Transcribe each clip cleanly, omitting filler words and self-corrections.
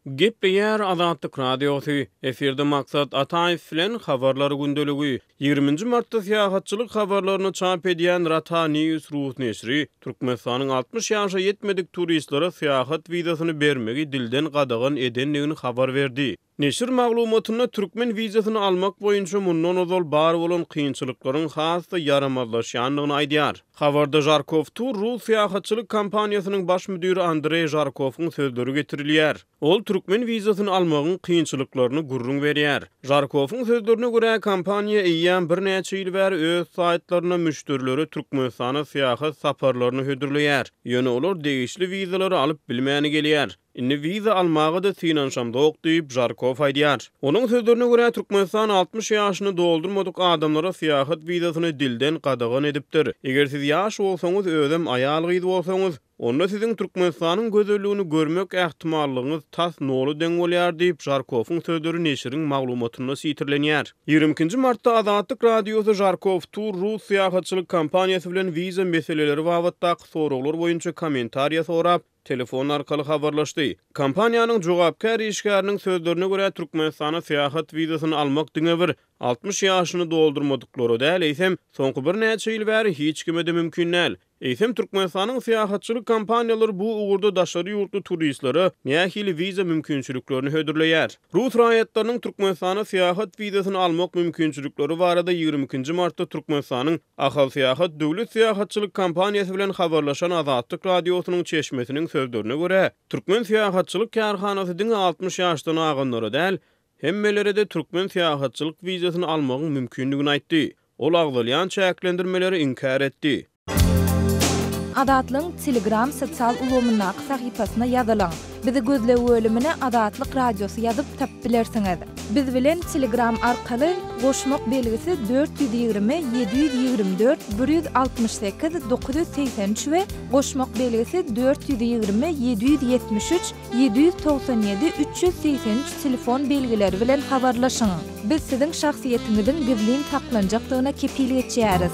Gepleýär Azatlyk Radiosy, efirde Maksat Ataýew bilen Habarlar gündeligi. Ýigriminji martda syýahatçylyk habarlaryny çap edýän Rata News rus neşiri Türkmenistanyň 60 ýaşa ýetmedik turistlere syýahat wizasyny bermegi dilden gadagan edendigini habar berdi. Neşir maglumatynda türkmen wizasyny almak boýunça mundan ozal bar bolan kynçylyklaryň has-da ýaramazlaşýandygyny aýdýar. Habarda Žarkow Tur rus syýahatçylyk kompaniýasynyň baş müdiri Andreý Žarkowyň sözleri getirilýär. Ol türkmen wizasyny almagyň kynçylyklaryny gürrüň berýär. Žarkowyň sözlerine görä, kompaniýa eýýäm birnäçe ýyl bäri öz saýtlarynda müşderilere Türkmenistana syýahat saparlaryny hödürleýär. Ýöne olar degişli wizalary alyp bilmäni gelýär. Indi wiza almaga-da synanyşamzok diýip, Žarkow aýdýar. Onuň sözlerine görä, Türkmenistan 60 ýaşyny doldurmadyk adamlara syýahat wizasyny dilden gadagan edipdir. Eger siz ýaş bolsaňyz, özem aýal-gyz bolsaňyz, onda siziň Türkmenistanyň gözelligini görmek ähtimallygyňyz tas nola deň bolýar diýip, Žarkowyň sözleri neşiriň maglumatynda sitirlenýär. Ýigrimi ikinji martda Azatlyk Radiosy Žarkow Tur rus syýahatçylyk kompaniýasy bilen wiza meseleleri babatdaky soraglar boýunça kommentariýa sorap, telefon arkaly habarlaşdy. Kompaniýanyň jogapkär işgäriniň sözlerine görä, Türkmenistana syýahat wizasyny almak diňe bir 60 ýaşyny doldurmadyklara däl, eýsem, soňky birnäçe ýyl bäri hiç kime-de mümkin däl. Eýsem, Türkmenistanyň syýahatçylyk kompaniýalary bu ugurda daşary ýurtly turistlere nähili wiza mümkinçiliklerini hödürleýär? Rus raýatlarynyň Türkmenistana syýahat wizasyny almak mümkinçilikleri barada ýigrimi ikinji martda Türkmenistanyň Ahalsyýahat döwlet syýahatçylyk kompaniýasy bilen habarlaşan Azatlyk Radiosynyň çeşmesiniň sözlerine görä, türkmen syýahatçylyk kärhanasy diňe 60 ýaşdan aganlara däl, hemmelere-de türkmen syýahatçylyk wizasyny almagyň mümkindigini aýtdy. Ol agzalýan çäklendirmeleri inkär etdi. Azatlygyň Telegram sosial ulgamyndaky sahypasyna ýazylyň. Bizi gözleg bölümine Azatlyk Radiosy ýazyp tapyp bilersiňiz. Biz bilen Telegram arkaly goşmak belgisi 420 724 168 983 we goşmak belgisi 420 773 797 383 telefon belgileri bilen habarlaşyň. Biz siziň şahsyýetiňiziň gizlin saklanjakdygyna kepil geçýäris.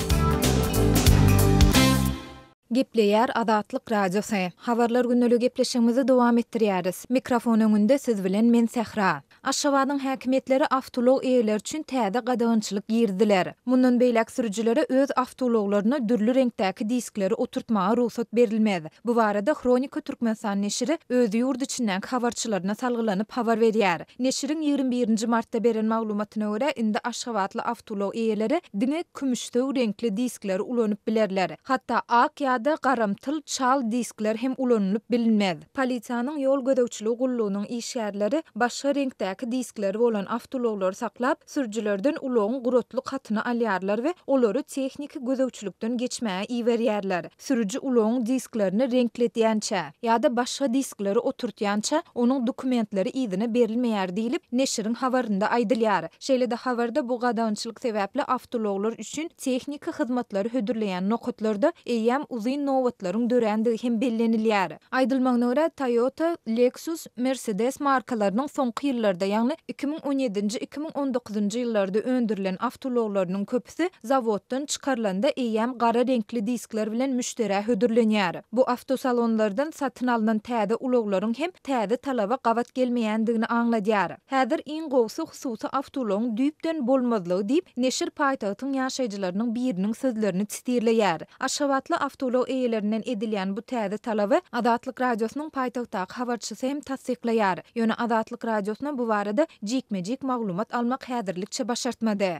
Gepleýär Azatlyk Radiosy. Habarlar gündeligi gepleşigimizi dowam etdirýäris. Mikrofon öňünde siz bilen men Sähra. Aşgabadyň häkimiýetleri awtoulag eýeleri üçin täze gadagançylyk girizdiler. Mundan beýläk sürüjilere öz awtoulaglaryna dürli reňkdäki diskleri oturtmaga rugsat berilmez. Bu barada Hronika Türkmenistan neşiri öz ýurt içindäki habarçylaryna salgylanyp habar berýär. Neşiriň ýigrimi birinji martda beren maglumatyna görä, indi aşgabatly awtoulag eýeleri diňe kümüşsöw reňkli diskleri ulanyp bilerler. Hatda ak ýa-da garamtyl çal diskler hem ulanylyp bilinmez. Polisiýanyň ýol gözegçiligi gullugynyň işgärleri başga reňkdäki diskleri bolan awtoulaglary saklap, sürüjilerden ulagyň guratlyk hatyny alýarlar we olary tehniki gözegçilikden geçmäge iberýärler. Sürüji ulagyň disklerini reňkledýänçä ýa-da başga diskleri oturtýança, onuň dokumentleri yzyna berilmeýär diýlip, neşiriň habarynda aýdylýar. Şeýle-de habarda bu gadagançylyk sebäpli awtoulaglar üçin tehniki hyzmatlary hödürleýän nokatlarda eýýäm uzyn nobatlaryň dörändigi hem bellenilýär. Aýdylmagyna görä, Toyota, Lexus, Mercedes markalarynyň soňky ýyllarda, ýagny 2017-nji, 2019-njy ýyllarda öndürilen awtoulaglarynyň köpüsi zawoddan çykarylanda eýýäm gara reňkli diskler bilen müşderä hödürlenýär. Bu awtosalonlardan satyn alnan täze ulaglaryň hem täze talaba gabat gelmeýändigini aňladýar. Häzir iň gowusy hususy awtoulagyň düýpden bolmazlygy diýip, neşir paýtagtyň ýaşaýjylarynyň biriniň sözlerini sitirleýär. Aşgabatly awtoulag eýelerinden edilýän bu täze talaby Azatlyk Radiosynyň paýtagtdaky habarçysy hem tassyklaýar. Ýöne Azatlyk Radiosyna bu barada jikme-jik maglumat almak häzirlikçe başartmady.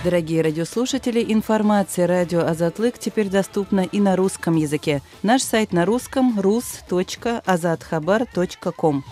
Дорогие радиослушатели, информация радио Азатлык теперь доступна и на русском языке. Наш сайт на русском rus.azathabar.com.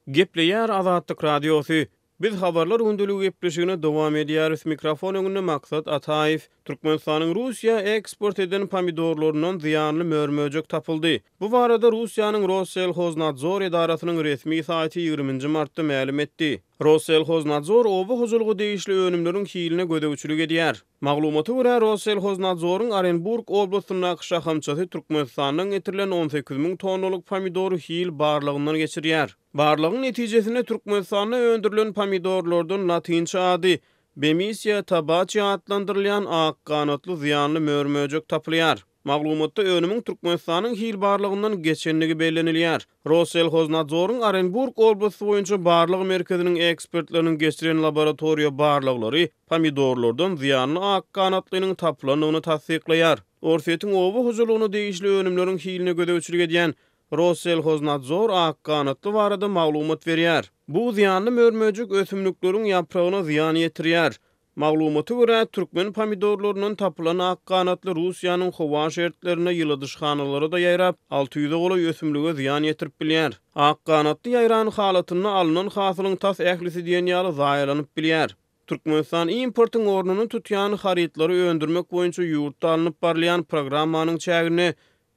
Gepleýär Azatlyk Radiosy. Biz Habarlar gündeligi gepleşigini dowam edýäris. Mikrofon öňünde Maksat Ataýew. Türkmenistanyň Russiýa eksport eden pomidorlaryndan zyýanly mör-möjek tapyldy. Bu barada Russiýanyň Rosselhoznadzor edarasynyň resmi saýty ýigriminji martda mälim etdi. Rosselhoznadzor oba hojalyga degişli önümleriň hiline gözegçilik edýär. Maglumata görä, Rosselhoznadzoryň Orenburg oblastyndaky şahamçasy Türkmenistandan getirilen 18 müň tonnalyk pomidory hil barlagyndan geçirýär. Barlagyň netijesinde Türkmenistanda öndürilen pomidorlardan latynça ady. Bemisia tabaci atlandyrylýan ak ganatly zyýanly mör-möjek tapylýar. Maglumatda önümiň Türkmenistanyň hil barlagyndan geçendigi bellenilýär. Rosselhoznadzoryň Orenburg oblasty boýunça barlag merkeziniň ekspertleriniň geçiren laboratoriýa barlaglary pomidorlardan zyýanly ak ganatlynyň tapylandygyny tassyklaýar. Orsýetiň oba hojalygyna degişli önümleriň hiline gözegçilik edýän Rosselhoznadzor ak ganatly barada maglumat berýär. Bu zyýanly mör-möjek ösümlikleriň ýapragyna zyýan ýetirýär. Maglumata görä, türkmen pomidorlaryndan tapylan ak ganatly Russiýanyň howa şertlerinde ýyladyşhanalara-da ýaýrap, 600-e golaý ösümlige zyýan ýetirip bilýär. Ak ganatly ýaýran halatynda alnan hasylyň tas ählisi diýen ýaly zaýalanyp bilýär. Türkmenistan importyň ornuny tutýan harytlary öndürmek boýunça ýurtda alnyp barylýan programmanyň çäginde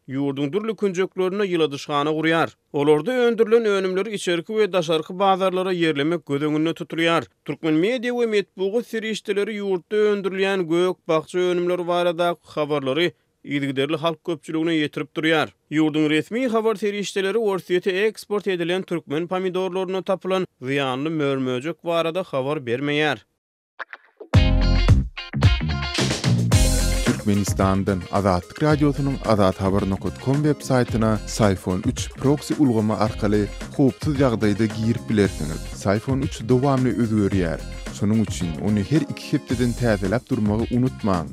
Ýurduň dürli künjeklerinde ýyladyşhana gurýar. Olarda öndürilen önümleri içerki we daşarky bazarlara ýerlemek göz öňünde tutulýar. Türkmen media we metbugat serişdeleri ýurtda öndürilýän gök-bakja önümleri baradaky habarlary yzygiderli halk köpçüligine ýetirip durýar. Ýurduň resmi habar serişdeleri Orsýete eksport edilen türkmen pomidorlarynda tapylan zyýanly mör-möjek barada habar bermeýär. Türkmenistandan Azatlyk Radiosynyň azathabar nokat kom web saýtyna Syfon 3 proksi ulgamy arkaly howpsuz ýagdaýda girip bilersiňiz. Syfon 3 dowamly özgerýär. Şonuň üçin ony her iki hepdeden täzeläp durmagy unutmaň.